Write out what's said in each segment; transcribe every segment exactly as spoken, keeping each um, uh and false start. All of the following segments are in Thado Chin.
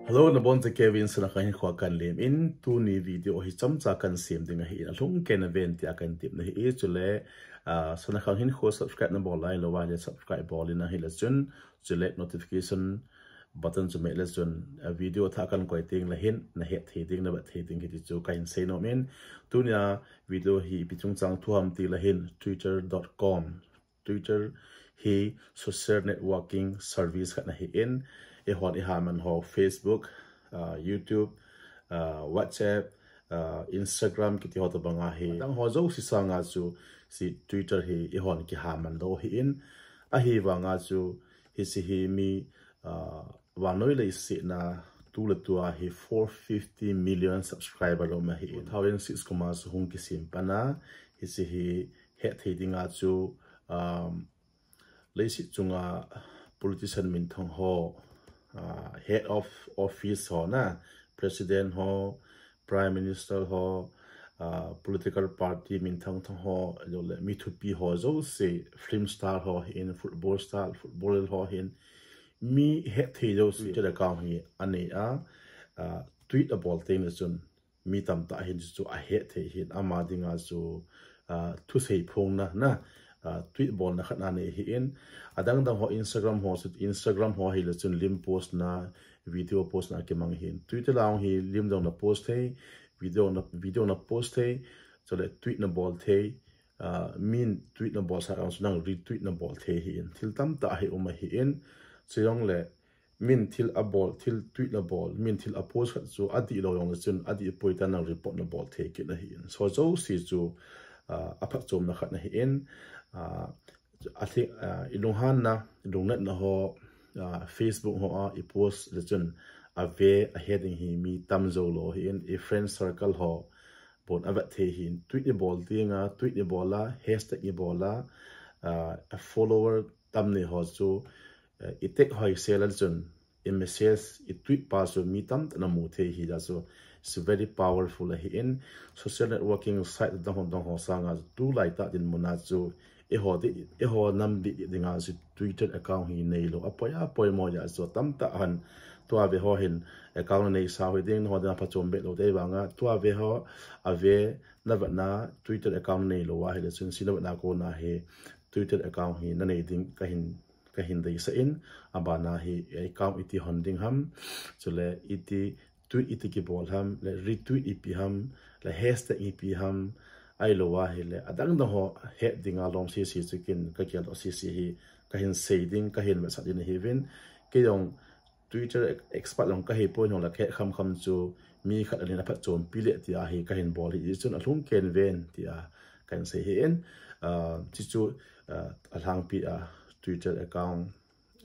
Hello, nabonchauvin Sanakhang Hinkho a kan lem in, tuni video hi chomcha kan sem ding ahi in, alhung kei in ven tia kan tepna ahi e. Chule, ah, Sanakhang Hinkho subscribe nabol nailou ahile subscribe bol in ahile chun, chule notification button chu meh le chun, ah, video thah kan koi teng le hin nahet thei ding, navet thei ding ahi ti chu kahin seinom in. Tunia video hi ipi chungchang thu ham ti le hin twitter dot com. Twitter hi social networking service khat ahi in, eihon ihaman ho Facebook, ah, YouTube, ah, WhatsApp, ah, Instagram kiti ho tobang ahi. Adang ho jouse sanga chu hiche Twitter hi eihon kihaman lou ahi in, ahivanga chu hiche hi mi, ah, vannoi leiset a tu le tua hi four fifty million subscriber lo ma ahi in. Two thousand six kum a chu hung kisem pan a, hiche hi het thei dinga chu, um, leiset chunga politician minthang ho, ah, head of office ho na, president ho, prime minister ho, ah, political party minthang thang ho, ahilouleh mi thupi ho jouse, film star ho ahin, football star, football ho ahin, mi het thei jouse Twitter account hi anei a, ah, tweet abol teng le chun mi tamtah hin chu ahet thei ahin, ama dinga chu, ah, thusei phongna na, ah, tweet bolna khat anei ahi in, adang dang ho Instagram ho chu, Instagram ho ahile chun lim post na, video post na kimang ahi in. Twitter a hi lim jong na post thei, video na, video na post thei, chule tweet na bol thei, ah, min tweet na bolsa jong chu nang retweet na bol thei ahi in. Thil tamtah hi um ahi in, chujongle min thil abol, thil tweet na bol, min thil apost khat chu adih lou jong le chun adih poi tia nang report na bol thei kit ahi in. Hiche jouse chu, ah, aphatchomna khat ahi in, ah, athi, ah, ilunghanna, ilungnatna ho, ah, Facebook ho a ipost le chun ave ahe ding hi mi tamjo lou ahi in, i friend circle ho bon avet thei ahi in, tweet ibol tenga, tweet ibol a, hashtag ibol a, ah, a follower tam nei ho chu, eh, i tag hoi sel le chun, i message, i tweet pa chu mi tamtah in amu thei ahi jeh chun, it's very powerful ahi in, social networking site dang ho dang ho sanga chu tulai tah dinmun a chu, eiho di, eiho nam di, di dinga chu Twitter account hi neilou apoi, apoimo jeh chun tamtah hin, tua ve ho hin account anei sa ho ding, nangho dinga phachom beh lou dei vanga, tua ve ho, ave, navetna Twitter account neilou ahile chun, hiche navetna kona hi Twitter account hi nanei ding kahin, kahin deisah in, abana hi account iti hon ding ham, chule iti tweet iti kibol ham, le retweet ipi ham, le hashtag ipi ham, ahilou ahile adang dang ho het dinga lom sese chu kin kakial doh sese hi kahin sei ding, kahin vetsah ding ahiuvin, kei jong Twitter ex-, expert jong kahi poi, jongle kahet kham kham chu mi khat anin aphatchompi le tia hi kahin bol ahi, chun alhung kei in ven tia kahin sei ahi in, ah, hiche chu, ah, alhangpi a Twitter account,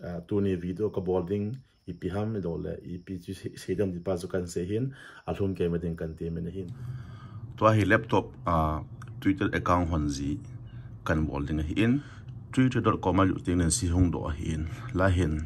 ah, tuni video kabol ding ipi ham, ahilouleh ipi chu sei, sei dem ti pa chu kahin sei ahi in, alhung kei ma ding kahin temin ahi in. Tua hi laptop, ah, Twitter account hon ji kahin bol ding ahi in. Twitter dot com a lut teng le hiche hung doh ahi in. Lahin,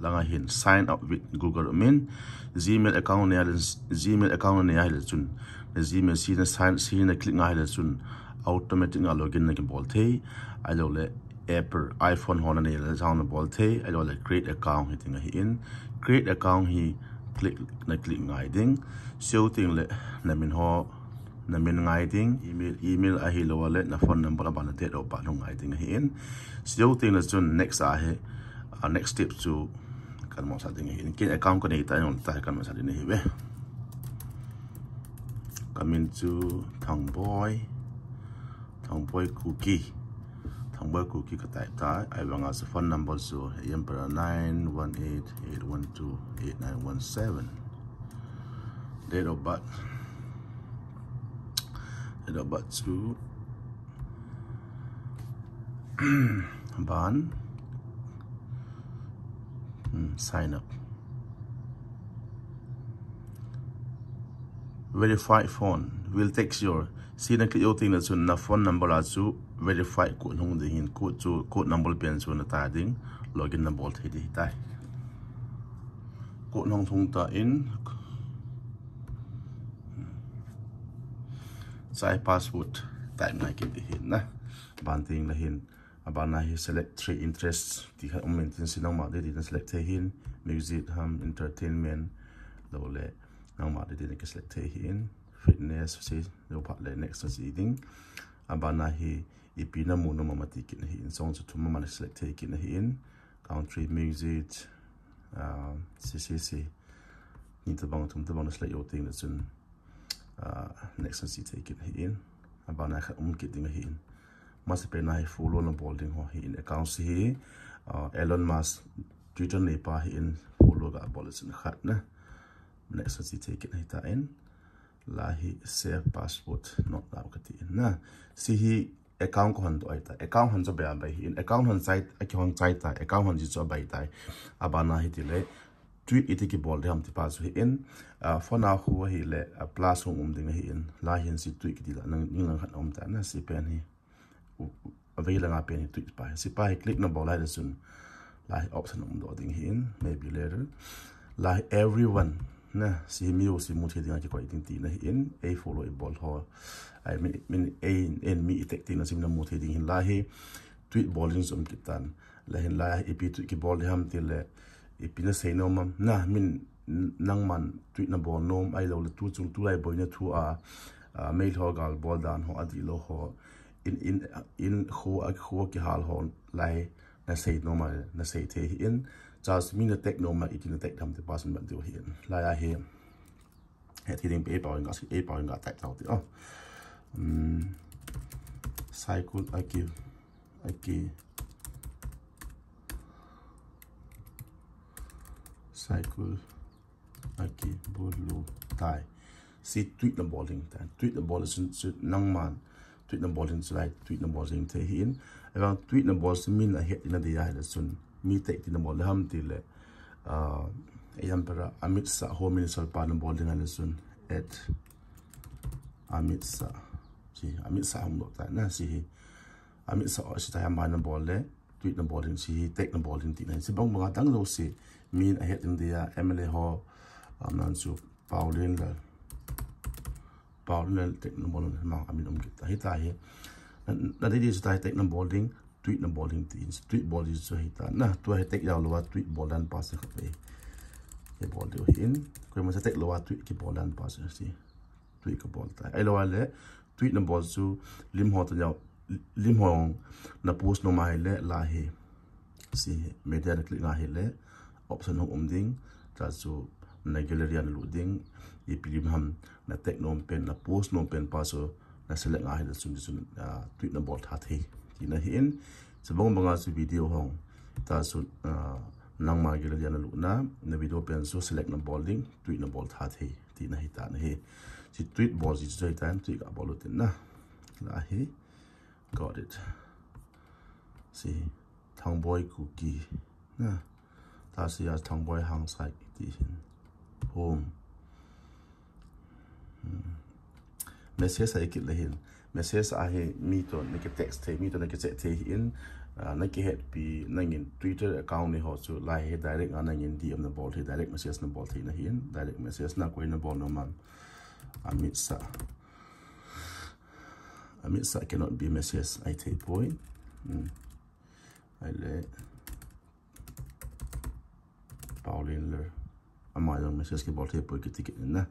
langa hin sign up with Google min. Gmail account nei a le, Gmail account nei ahile chun, na Gmail hiche na sign, hiche na click nga ahile chun automatic a login na kibol thei. Ahilouleh Apple iPhone ho nanei le jong nabol thei, ahilouleh create account hi ding ahi in. Create account hi click, na click ngai ding. Hiche jou teng le namin ho, namin ngai ding, email, email ahilou le na phone number, abana date of birth ngai ding ahi in. Hiche jou teng le chun next ahi, ah, next step chu kahin bol sah ding ahi in. Kei account kanei ta, jong ta kahin bol sah ding ahi ve. Kamin chu Thangboi. Thangboi Kuki. Thangboi Kuki ka type tai. Ahivanga chu phone number chu, eight nine one eight eight one two eight nine one seven. Date of birth. Date of birth chu, ban. Hmm, sign up. Verify phone. Will text your. Hiche na click jou teng le chun na phone number a chu verify code hung ding ahi in, code chu, code number pen chu na tai ding, login nabol thei ding ahitai. Code hung lhung tan, hiche password type ngai kit ding ahi in na. Ban teng le hin, abana hi select three interests ti khat um in tin, hiche nangma dei dei na select thei ahi in, music ham, entertainment, Lou le, nangma detail na kiselect thei ahin, fitness, se, lou phat le next na che ding. Abana hi, ipi na mu nom ham ti kit na ahin, song chu thum mama na select thei kit na ahin, country, music, ah, se, se, se. Ni tabang, thum tabang na select jou teng le chun, ah, next na che thei kit na ahin. Abana khat um kit ding ahin. Masapen a hi follow na bol ding ho ahin, account se hi, ah, Elon Musk, Twitter neipa ahin, follow ga bol le chun khat na. Next na che thei kit na ahitan. Lai hi save password not allowed kati in na. Se hi account ka hon doh ahitai. Account hon chu abei abei ahin. Account hon chai, akihon chai tai. Account hon ji chu abei tai. Abana hi tile, tweet iti kibol ding ham ti pa chu ahin. Ah, phone a khu ahile, ah, plus hung um ding ahin. Lai hin se tweet kiti la, nang, ning lang khat um ta na, se pen hi. U, u, avei langa pen hi tweet pa hi. Se pa hi click na bol lai le chun. Lai hi option um doh ding ahin, maybe later. Lai hi everyone, na, se hi mi jouse mu thei ding a kikoi ding tina ahin, ei follow ei bol ho. Ai, min, min, ei, ei mi i tag tina se min a mu thei ding ahin. Lai hi tweet bol ding chu um kit tan. Lai hin lai hi ipi tweet kibol ding ham tile, ipi na sei nom ham. Na, min, nangman tweet na bol nom, ahilou le tu chung tulai boina thu a, ah, meilhou gal bol dan ho, adih lou ho. In, in, in khu, a khu kihal ho lai na sei nom a, na sei thei ahin. Chua chu mi na tag nom a, iti na tag ding ham ti pa chu mat diu ahin. Lai a hi. Hethei ding pen ei pao in ga, ei pao in ga type tau ti. Oh. Hmm. Cycle aki, aki. Cycle aki bol lou tai. Se tweet na bol ding tai. Tweet na bol le chun, chun nangman tweet na bol ding chu lai, tweet na bol ding thei ahin. Ahivang tweet na bol chu min ahet ding na dia ahile chun, mi tag tina bol le ham tile, ah, example a, Amit Shah Home Minister pa na bol ding ahile chun, at Amit Shah. Se, Amit Shah hung doh tai na, se hi. Amit Shah, se tai ham na bol le, tweet na bol ding, se hi tag na bol ding tina ahin. Se bang banga dang jouse, min ahet ding dia, M L A ho, ah, nan chu, Paolienlal. Paolienlal tag na bol ding, ma, amin um kit ta. Hita hi. Na, na didi chu tai tag na bol ding, tweet na bol ding ti. Tweet bol ding chu hita. Na, tua hi tag jou lou a, tweet bol dan pa chu khat ve. Kibol diu ahin. Koima cha tag lou a, tweet kibol dan pa chu se. Tweet kabol tai. Ahilou le, tweet na bol chu lim ho ta jou, lim ho na post nom ahile, lai hi. Se hi, media na click nga ahile, option hung um ding, chua chu na gallery a na lut ding, ipi lim ham na tag nom pen, na post nom pen pa chu na select nga ahile chun, chun, ah, tweet na bol tha thei. Tina ahin, chubang banga chu video hung, ta chu, ah, nangma gallery a na lut na, na video pen chu select na bol ding, tweet na bol tha thei. Tina ahitan ahi. Se tweet bol ji chu ahitan, tweet ga bol u tin na. Lai hi. Got it. Se hi. Thangboi Kuki. Na. Ta se a Thangboi Hangsai ti hin. Home. Hmm. Message a i kit le hin. Message a hi mi toh na ki text thei, mi toh na ki chat thei ahin, ah, na kihetpi, nangin Twitter account nei ho chu lai hi direct a nangin D M na bol thei, direct message na bol thei na ahin, direct message na koi na bol nom ham. Amit Shah. Amit Shah cannot be message, ahithei poi. Hmm. Ahile. Paolienlal. Ama jong message kibol thei poi kiti kit in na.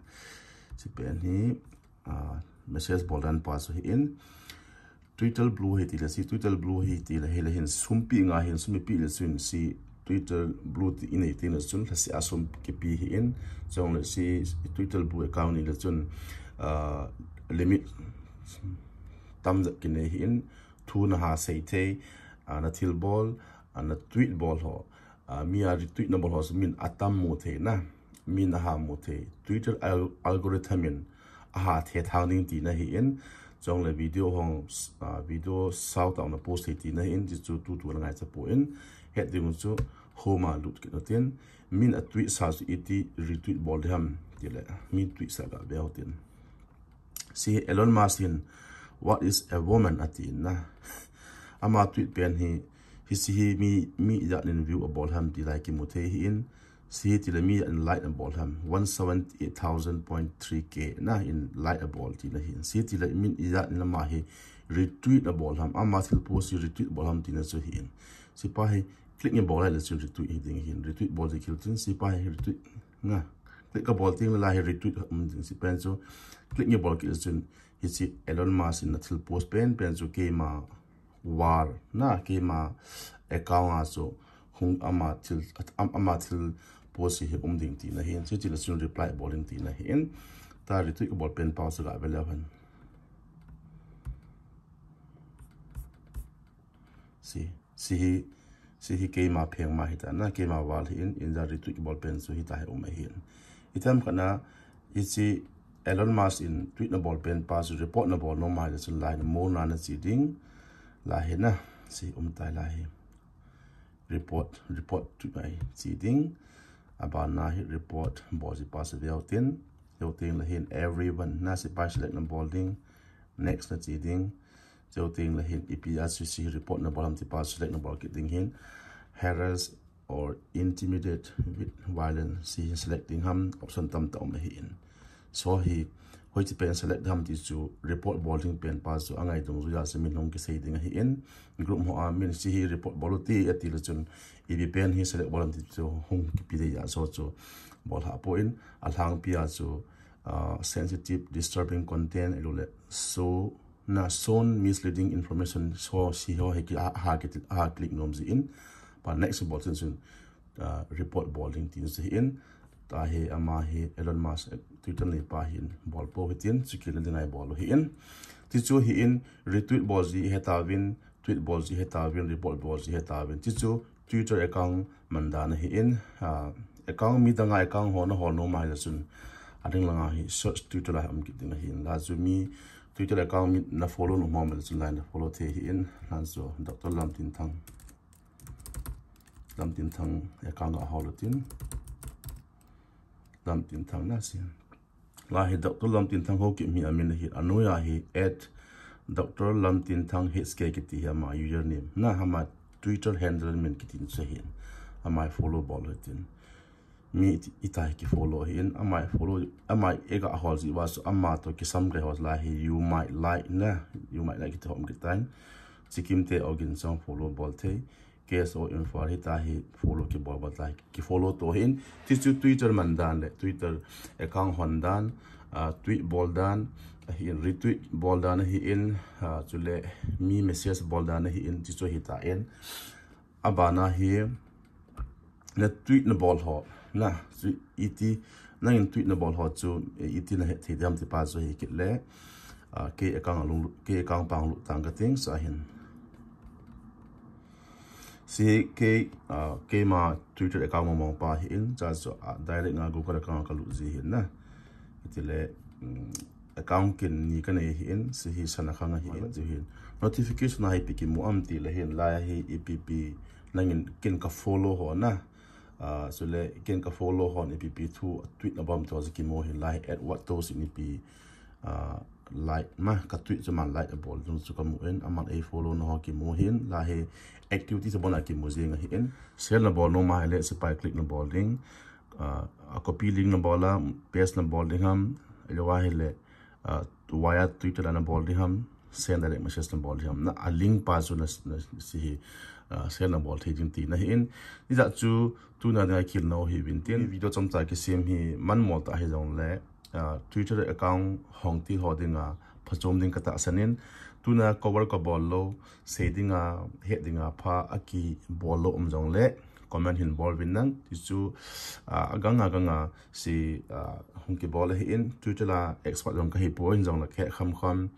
Se pen hi, ah, message bol dan pa chu ahin. Twitter Blue hi tile, se Twitter Blue hi tile, hile hin sum pe nga hin, sum pe le chun se Twitter Blue ti inei teng le chun lhaseh a sum kipe ahin. Chule se Twitter Blue account nei le chun, ah, limit tamjat kinei ahin, thu na ha sei thei, ah, na thilbol, ah, na tweet bol ho, ah, mi a retweet na bol ho chu min atam mu thei na, min aha mu thei. Twitter al-, algorithm in aha thethang ding tina ahin, chule video hung, ah, video sao tah na post thei tina ahin, ti chu tutu na ngaicha poi, het ding chu home a lut kit u tin, min a tweet sa chu iti retweet bol ding ham, tile, min tweet sa ga ve u tin. Se hi Elon Musk hin, "What is a woman?" ati na. Ama tweet pen hi, hiche hi mi, mi ijat in view abol ham ti lai kimu thei ahin. Se hi tile mi ijat in like abol ham. One seventy eight thousand point three K na in like abol tina ahin. Se hi tile mi ijat in ama hi retweet abol ham. Ama thil post hi retweet bol ham tina chu ahin. Se pa hi click nge bol le chu retweet hi ding ahin. Retweet bol ding kil tin se pa hi retweet na. Click kabol teng le la hi retweet um ding si pen chu. Click nge bol kit chun hiche Elon Musk in athil post pen pen chu keima wall na keima account a chu hung ama thil am- ama thil post hi um ding tina hin. Chuti le chun reply bol ding tina hin. Ta retweet kabol pen pa chu ga ve leu hen. Si, si hi, si hi keima pheng ma hita na, keima wall hi in, in ja retweet bol pen chu hita hi um ahin. Itam kana, hiche Elon Musk in tweet na bol pen pa chu report na bol nom a le chun la hi mo na na chi ding. La hi na, si um tai la hi. Report, report tweet ai chi ding. Abana hi report bol ji pa chu veu tin. Veu tin la hin everyone na si pa select na bol ding. Next na chi ding. Cheu teng le hin ipi a chu si report na bol ham ti pa select na bol kit ding hin. Harass or intimidate with violence si select ding ham, option tam ta um ahi in. So hi hoiche pen select ham ti chu report bol ding pen pa chu angai dungjuia chu min hung kisei ding ahi in. Group ho a min si hi report bol u ti ati le chun ipi pen hi select bol ham ti chu hung kipe ding ahi a, so chu bol ha poi in. Alhangpi a chu uh, sensitive, disturbing content, ahilou le so na shown misleading information, so si ho hi ki a, ha ki a click nom ji in. Pa next bol chun chun, uh, report bol ding tin ji in. Ta hi ama hi Elon Musk, eh, Twitter nei pa hin bol pou hitin, chu kil na ding a bol u hi in. Ti chu hi in, retweet bol ji heta vin, tweet bol ji heta vin, report bol ji heta vin. Ti chu Twitter account man dan ahi in, ah, account mi dang a account ho na hol nom a hi la chun, a ding lang a hi search Twitter la hi um kit ding ahi in. La chu mi Twitter account mi na follow nom a le chun la na follow thei hi in. Lan chu Doctor Lamtinthang, Lamtinthang account a hol u tin. Lamtinthang na si. La hi Doctor Lamtinthang ho ki mi amin hi, anoiya hi at Doctor Lamtinthang H K kiti hi ama username. Na ama Twitter handle min kiti chu hi. Ama follow bol u hitin. Mi iti, ita hi ki follow hi in, ama follow, ama ega hol ji va so ama to kisam kai hol la hi, you might like na, you might like kiti hom kitan. Chikim te ogin song follow bol thei. K S O Imphal hita hi follow kibol bol ta hi, ki follow to hi in. Ti chu Twitter man dan le, Twitter account hon dan, ah, tweet bol dan, ahi in, retweet bol dan ahi in, ah, chule mi message bol dan ahi in, ti chu hita in. Abana hi, na tweet na bol ho, na, chu iti, nangin tweet na bol ho chu, eh, iti na het thei diam ti pa chu hi kit le, ah, kei account a lung, kei account pang lut tang ka ting sa hin. Si kei, ah, keima Twitter account mong mong pa hi in, cha chu, ah, direct nga Google account ka lut ji hin na. Iti le, mm, account kin ni ka nei hi in, si hi sana khang hi in, ji hin. Notification a hi pi kimu am ti le hin, la hi ipi pi nangin kin ka follow ho na. Ah, so le kin ka follow ho ni ipi pi thu tweet na bom to ji kimu hin, la hi at what to si ni pi, ah, like ma, ka tweet chu man like a bol dung chu ka mu in, aman ei follow na ho kimu hin, la hi activity chu bon a kimu jing ahi in. Share na bol nom a le, si pa click na bol ding, ah, a copy link na bol a, paste na bol ding ham, ahilou a hi le, ah, via Twitter la na bol ding ham, send direct message na bol ding ham, na a link pa chu na, na si hi, ah, share na bol thei ding ti na hi in. Ni ja chu tuna dinga kil na hi vin tin. Video chomcha kisem hi man mol ta hi jong le, ah, Twitter account hong ti ho dinga phachom ding ka tahsan in, tuna cover ka bol lou, sei dinga, het dinga pha a kibol lou um jong le, comment hin bol vin nang, ti chu, ah, agang agang a si, ah, hung kibol ahi in, Twitter la expert jong ka hi poi in jong le khe kham kham,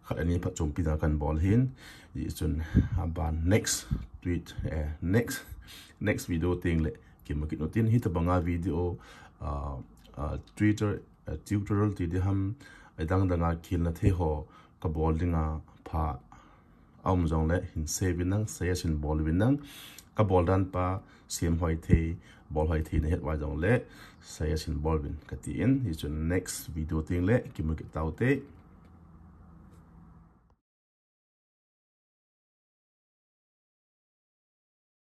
khat ani phachompi na kan bol hin, i chun, ah, ban next tweet, eh, next, next video teng le, kimu kit u tin hi tabanga video, ah, ah, Twitter, ah, tutorial ti di ham, a dang dang a kil na thei ho, ka bol dinga pha, a um jong le, hin sei vin nang, suggest hin bol vin nang, ka bol dan pa, sem hoi thei, bol hoi thei na het vai jong le, suggest hin bol vin ka ti in, i chun next video teng le, kimu kit tau te.